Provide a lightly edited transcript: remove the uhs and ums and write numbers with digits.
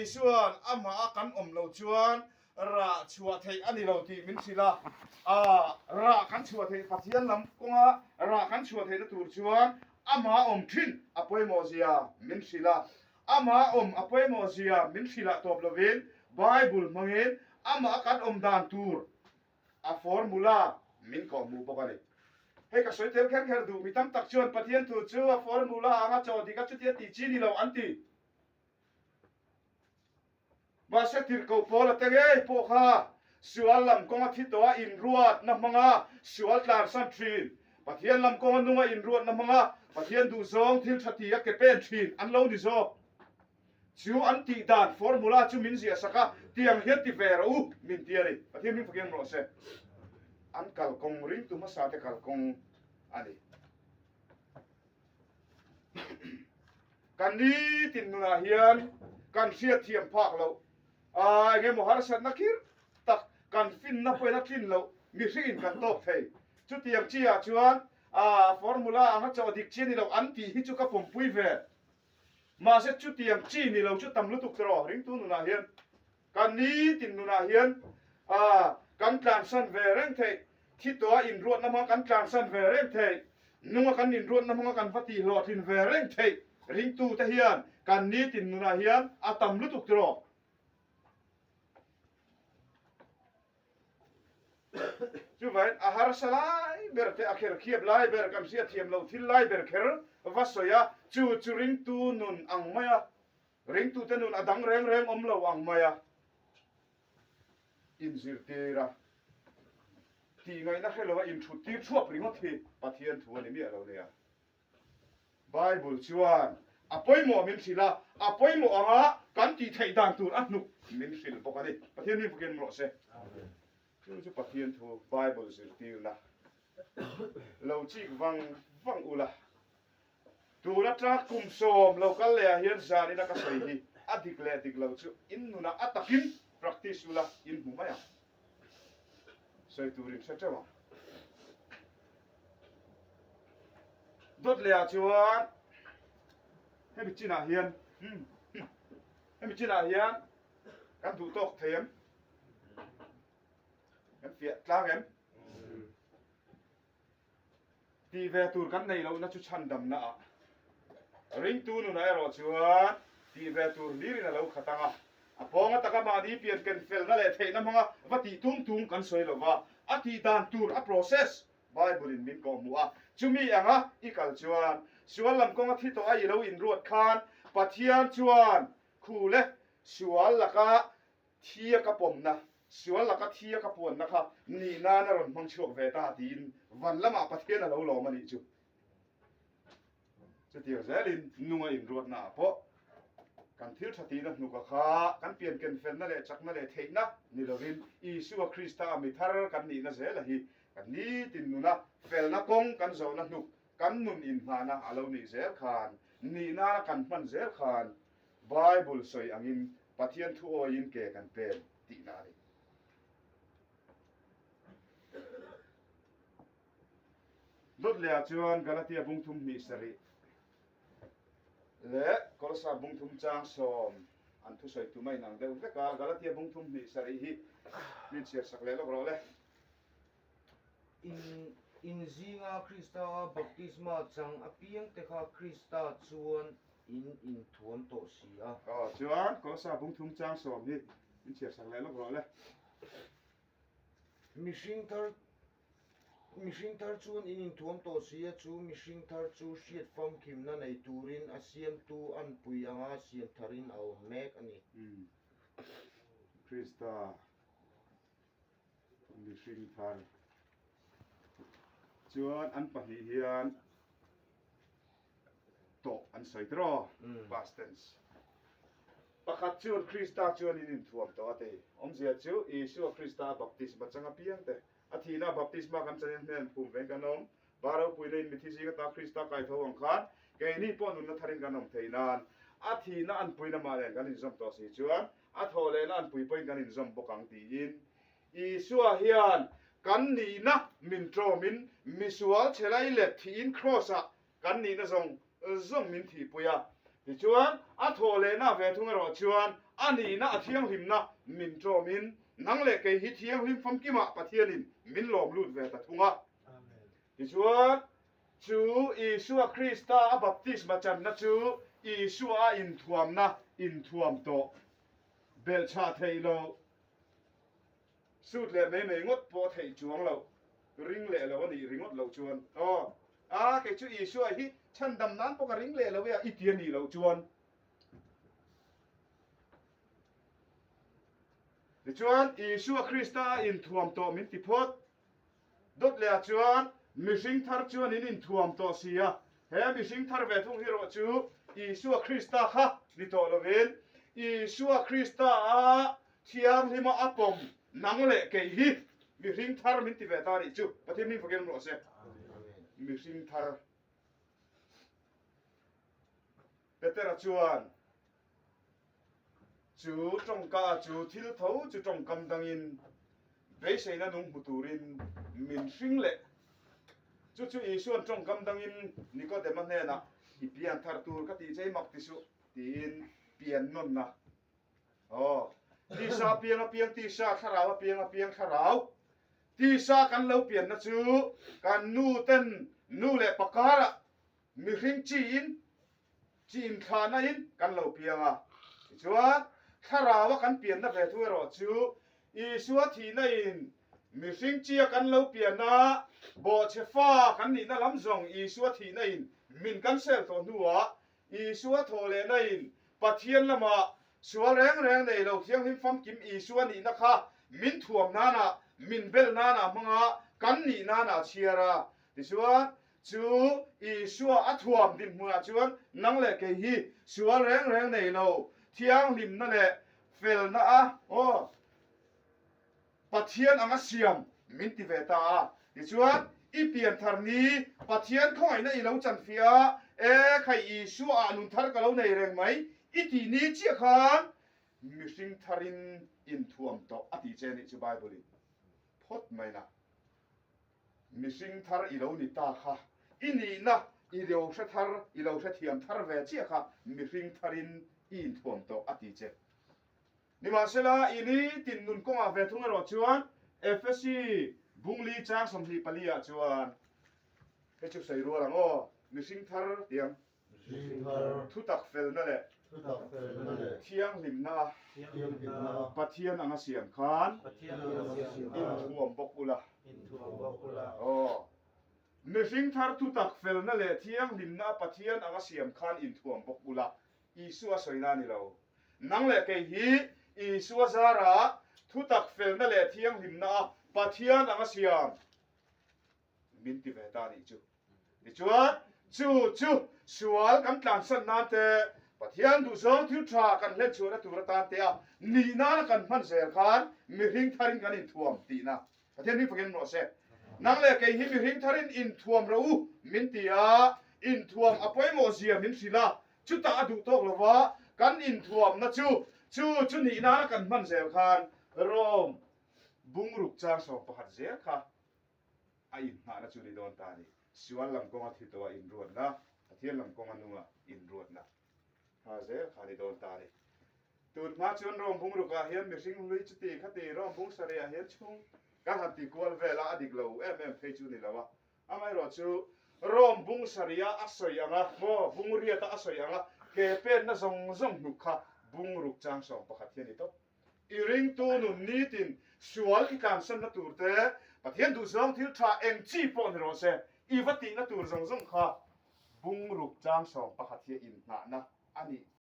Isua'n amah a kan awm loh chuan rah chhuah theih a ni lo tih min hrilh a. Aa, rah kan chhuah theih, Pathian lam kawnga rah kan chhuah theihna tur chuan amah awm thin a pawimawh zia min hrilh a. Amah awm a pawimawh zia min hrilh ah tawp lovin Bible hmangin amah a kan awm dan tur a formula min kawhhmuh bawk a ni. Hei ka sawi tel kher kher duh, mi tam tak chuan Pathian thu chu a formula anga chaw dik a chutia tih chi ni lo an ti. Mahse tirhkoh pawl a te ngei pawh kha sual lam kawnga thi tawh a inruatna hmanga sual tlansan thin, Pathian lam kawnga nunga inruatna hmanga Pathian duhzawng thil tha ti a ke pen thin an lo ni zawk. Chu an tih dan formula chu min ziah sak a, tiang hian ti ve rawh u min ti a ni. Pathian hming fakin rawh se. An kalkawng ringtu hmasa te kalkawng a ni. Kan nitin nunah hian kan hriatthiam phak loh a eng emaw harsatna khir tak kan finna pawhin a tlin loh mihringin kan tawk thei. Chutiang chi ah chuan a formula anga chaw dik chi a ni lo an tih hi chu ka pawmpui ve. Mahse chutiang chi ni lo chu tam lutuk tawh ringtu nunah hian Kan nitin nunah hian kan tlansan ve reng theih, thi tawha inruatna hmanga kan tlansan ve reng theih, nunga kan inruatna hmanga kan va tihhlawhtlin ve reng theih ringtute hian kan nitin nunah hian a tam lutuk tiraw? Chuvain a harsa lai ber te, a kherkhiap lai ber, kan hriatthiam loh thil lai ber kher va sawi a, chu chu ringtu nun ang maia Ringtute nun a dang reng reng awm lo ang mai a, inzirtir a, tih ngaihna hre lo a inthut tir thuap ringawt hi Pathian thu a ni miah lo nia. Bible chuan a pawimawh min hrilh a, a pawimawh anga kan tih theih dan tur a hnuk min hrilh bawk a ni. Pathian hi fakin rawh se. Chu chu Pathian thu Bible zirtirna lo chik vang vang ula. Tun atanga kum sawm lo kal leh ah hian zan ina ka sawi hi a dik leh dik lo chu in nunah a takin practice ula in hmu mai ang. Sawi tur in hre teuh ang. Dawt leh ah chuan hemi chinah hian hemi chinah hian kan duh tawk thei em? Kan fiah tlang em? Tih ve tur kan neih lohna chu chhandamna ah ringtu nunah erawh chuan tih ve tur hlirin a lo khat ang a, a pawnga taka mahni pian ken felna leh theihna hmanga va tih tum tum kan sawi lo va, a tih dan tur a process Bible in min kawhhmuh a, chumi anga i kal chuan sual lam kawnga thi tawh a i lo inruat khan Pathian chuan khu le sual laka Thi a ka pawmna, sual laka thi a ka puanna kha nih nan a rawn hmang chhuak ve ta tiin van lamah Pathian a lo lawm a nih chu. Chutiang zelin nunga inruatna ah pawh kan thil tha tihna hnuka kha kan pian ken felna leh chakna leh theihna ni lovin Isua Krista a mi thar kan nihna zela hi kan nitin nuna felna kawng kan zawhna hnuk kan nun inhnahna a lo nih zel khan nih nana kan hman zel khan Bible sawi angin Pathian thu awiin ke kan pen tihna a ni. Dawt lehah chuan Galatia bungthum hnih sarih leh Kolosa bungthum chang sawm an thusawi tum a inang deuh vek a, Galatia bungthum hnih sarih hi min chhiar sak leh lawk rawh le. In in zinga Krista a baptisma chang apiangte kha Krista chuan in inthuam tawh si a. Aw chuan Kolosa bungthum chang sawm hi min chhiar sak leh lawk rawh le. Mihring thar Mihring thar chuan in inthuam tawh si a, chu mihring thar chu hriat famkimna nei turin a siamtu anpui anga siam tharin a awm mek a ni. Krista Mihring thar chuan an pahnih hian tawh an sawi tiraw past tense. Pakhat chuan Krista chuan in inthuam tawh a ti. Awmzia chu Isua Krista a baptisma chang apiang te a thihna baptisma kan chanin hnen phum veng kan awm. Pa ropuina in mithi zing ata Krista kai tho ang khan keini pawh nunna tharin kan awm thei nan a thihna anpuina mah nen kan inzawm tawh si chuan a thawh lehna anpui pawhin kan inzawm bawk ang tiin Isua hian kan nihna min tlawmin misual chhelai let thiin Kraws-ah kan nihna zawng zawng min thihpui a. Tichuan, a thawh lehna ve thung erawh chuan A nihna a thianghlimna min ṭawmin nang leh kei hi thianghlim famkimah Pathianin min lawm lut ve ta thung a. Tichuan, chu Isua Krista a baptisma channa chu Isua a inthuamna inthuam tawh belhchhah theih loh, sut leh mai mai ngawt pawh a theih chuang loh, ring leh lo a nih ringawt loh chuan, aw, a kei chu Isua hi chhandam nan pawh ka ring leh lo e a, i ti a nih loh chuan. Tichuan, Isua Krista a inthuam tawh min ti phawt. Dawt lehah chuan mihring thar chuan in inthuam tawh si a, he mihring thar ve thung hi erawh chu Isua Krista kha ni tawh lovin, Isua Krista a thianghlima a pawm nang leh kei hi mihring thar min ti ve ta nih chu. Pathian hming fakin awm rawh se. Mihring thar. Petera chuan chu tawngka chu thil tho chu tawngkam dangin beiseina nung hmu turin min hring leh. Chu chu Isua'n tawngkam dangin Nikodema hnenah, I pian thar tur ka tih che i mak ti suh, tiin pian nawnna. Aw, tisa piang a piang tisa, thlarau a piang a piang thlarau. Tisa kan lo pianna chu kan nu ten nu leh pa karah Mihring chiin, chi inthlahna in kan lo piang a. Tichuan, Thlaraua kan pianna ve thu erawh chu Isua thihna in mihring chia kan lo pianna, bawhchhe fa kan nihna lam zawng Isua thihna in min kan sel tawh hnuah Isua thawhlehna in Pathian lamah sual reng reng nei lo thianghlim famkim Isua nihna kha min thuam nana, min bel nana hmanga kan nih nana a chhiar a. Tichuan, Chu Isua a thuam dinhmunah chuan nang leh kei hi sual reng reng nei lo, thianghlimna leh felna a aw Pathian anga siam min ti ve ta a. Tichuan, i pianthar ni Pathian khawngaihna i lo chanfiah a, e khai Isua ah nun thar ka lo nei reng mai i tih ni chiah khan mihring tharin inthuam tawh a ti che nih chu Bible in phawt mai na. Mihring thar i lo ni ta kha, i nihna i lo hre thar, i lo hrethiam thar ve chiah kha mihring tharin i inthuam tawh a ti che. Nimahsela, i nitin nun kawngah ve thung erawh chuan Efesi bungli chang 24 ah chuan hei chu sawi rual ang aw, mihring thar tiang Thutak felna leh thianghlimna Pathian anga siam khan inthuam bawk ula. Aw, mihring thar thutak felna leh thianghlimna Pathian anga siam khan inthuam bawk ula. Isua sawina a ni lo. Nang leh kei hi Isua zarah thutak felna leh thianghlimna Pathian anga siam min ti ve ta nih chu. Tichuan, chu chu sual kan tlansan nan te, Pathian duhzawng thil tha kan hlen chhuahna tur atan te a nih nana kan hman zel khan mihring tharin kan inthuam tihna. Pathian hming fakin rawh se. Nang leh kei hi mihring tharin inthuam rawh u min ti a, inthuam a pawimawh zia min hrilh a, chutah a duh tawk lova kan inthuamna chu chu chu nih nana kan hman zel khan Rome bungruk chang 11 zel kha a inhnahna chu ni dawn ta a ni. Sual lam kawnga thi tawha inruatna, Pathian lam kawnga nunga inruatna kha zel kha ni dawn ta a ni. Tun hma chuan Rome bungrukah hian mihring hlui chuti khati Rome bung sarihah hian chhung kan han ti kual vel a, a dik lo em em phei chu ni lo a. Amaherawh chu Rome bung sarihah a sawi ang a, maw bungriata a sawi ang a, ke penna zawng zawng hnuk kha bungruk chang 11 hi a ni tawp. I ringtu nun nitin sual i tlansanna tur te, Pathian duhzawng thil tha eng chi pawh ni rawh se, i va tihna tur zawng zawng kha bungruk chang 11 hi a inhnahna a ni.